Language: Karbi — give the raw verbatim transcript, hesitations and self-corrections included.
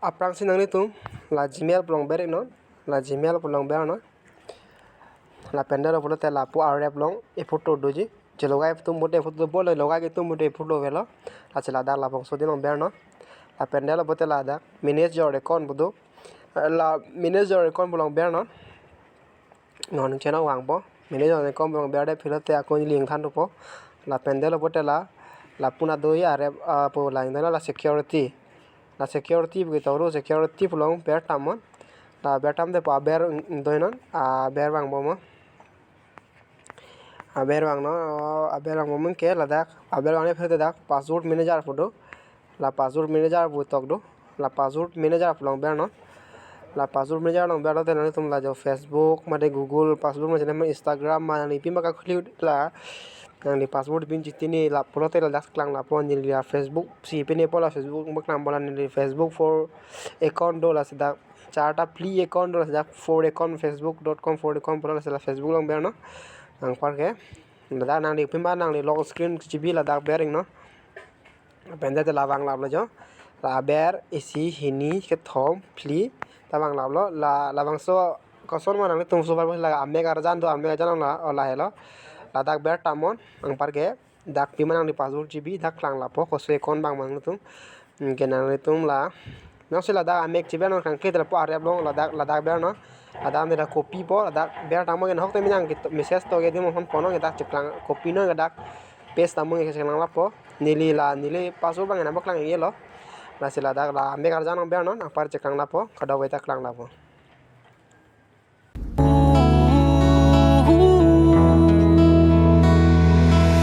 Aphrangsi nanglitum la Gmail pu along ber-iknon, la Gmail pu along bernon. Lapen delo pulote lapu a-ref along e-photo doji. Je logai atum pulote e-photo dopo, le logai atum pulote e-photo avelo. Lasi ladak labangso adim along bernon. Lapen delo pulote ladak manage your account pu do. La manage your account pu along bernon. Non channel vangpo. Manage your account pu along berde pulote ako link than dopo. Lapen delo pulote la, lapu na doji a-ref, ah, pu la ingdoi, la security. La security pu ketok ro, security pu along ber tamnon. La ber tamte pu aber ingdoinon, aber vangpo mo. Aber vangnon, aber vangpo mo ke ladak, aber vangne pulote dak password manager pu do. La password manager pu tok do. La password manager pu along bernon. La password manager along berlote nanglitum la jo Facebook, mate Google password, mate Instagram, ma nangli pima kakhuli la nangli password pin chitini la pulote ladak klang lapo, neli la Facebook si pin-e po, la Facebook ma klangpo, la neli Facebook four account do, lasi dak charta phli account do, lasi dak four account, facebook dot com four account pu do, lasi la Facebook along bernon. Anparke ladak nangli pima nangli lock screen chibi ladak ber-iknon. Lapen delo la vanglaplo jo. La aber, isi, hini, kethom, phli, ta vanglaplo. La, labangso koson ma nanglitum so la amek arjan do, amek arjan la, o lahelo. Ladak ber tamnon, anparke dak pima nangli password chibi, dak klang lapo, koso account vang nanglitum. Hmm, ke nanglitum la. Nangsi ladak amek chibi non kangke lapu a-ref along ladak, ladak bernon. Ladak neli dak copy po, ladak ber tamnon, ke nahok te minang ke message to ke adim hon ponnon, ke dak cheklang copy non, ke dak paste tamnon, ke cheklang lapo. Neli la, neli password vang nangpo, klang-iklo. Lasi ladak la amek arjan along bernon, anpar cheklang lapo, kadokave ta klang lapo.